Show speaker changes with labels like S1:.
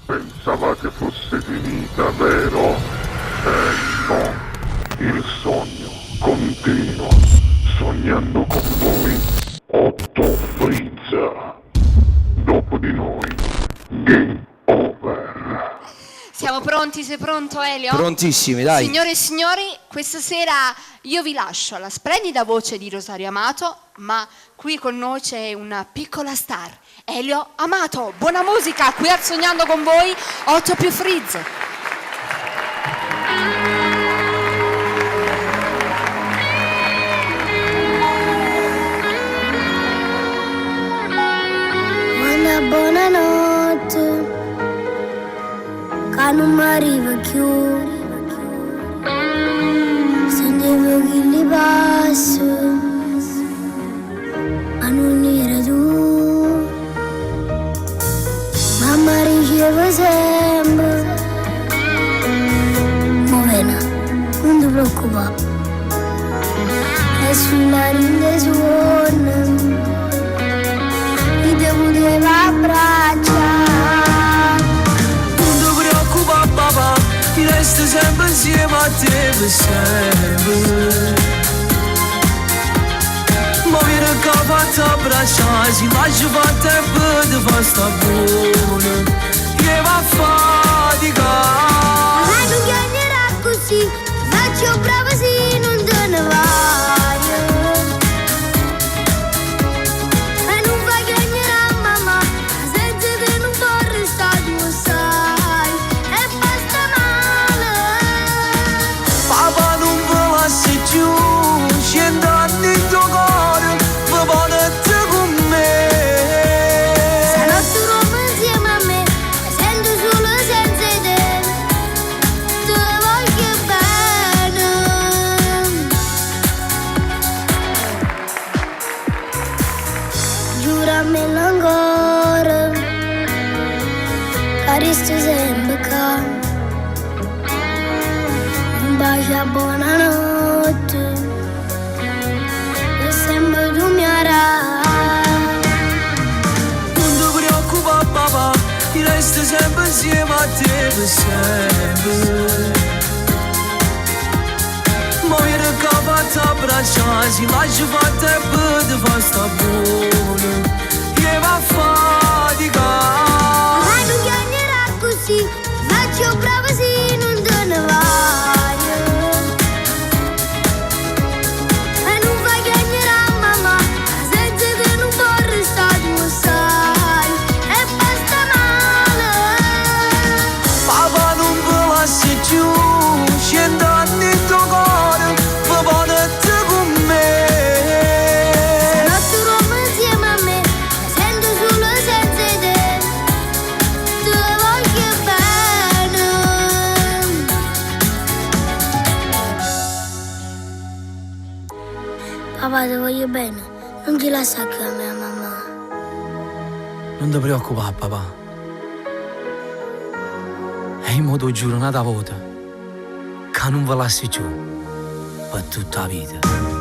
S1: Pensavate fosse finita, vero? Eh no, il sogno continua, sognando con voi, Otto Freeze. Dopo di noi, Game Over.
S2: Siamo pronti? Sei pronto Elio?
S3: Prontissimi, dai.
S2: Signore e signori, questa sera io vi lascio alla splendida voce di Rosario Amato, ma qui con noi c'è una piccola star, Elio Amato. Buona musica, qui al Sognando con voi, 8 più Freeze.
S4: Una buonanotte che non mi arriva più. Sentivo che li passo, ma non era tu. Mamma diceva sempre, Movena, non ti preoccupare. E sulla rinda suona, ti potevo abbracciare.
S5: Non ti preoccupare papà, ti resto sempre insieme a te per sempre. Ma vieni che fatto abbracciare, si lascia fatta e poi ti fa sta buona. Che va a faticare.
S4: Ma non chiamerà così, faccio brava se non te ne vai. E non fai chiamare a mamma, senza te non può restare tu sai. E basta male.
S5: Papà non mi lasci giù, cent'anni in tuo cuore, mi porti con me.
S4: Stanotte dormi insieme a me, mi sento solo senza te. Te voglio bene. Giuramelo ancora, che resto sempre qua. Un bacio a buonanotte, e sempre tu mi avrai.
S5: Non ti preoccupare papà, ti resto sempre insieme a te per sempre. Ma vieni che fatto abbracciare, si lascia fatta e poi ti fa sta buona. Che va a faticare.
S4: Ma non chiamerà così, faccio brava se non te ne vai. E non fai chiamare a mamma, senza te non può restare tu sai. E basta male.
S5: Papà non mi lasci giù, cent'anni in tuo cuore, mi porti con me.
S4: Stanotte dormi insieme a me, mi sento solo senza te. Te voglio bene. Papà ti voglio bene, non ti lascia più a mia mamma.
S5: Non ti preoccupare papà. E io mo te giuro un'altra volta che non vi lascio giù per tutta la vita.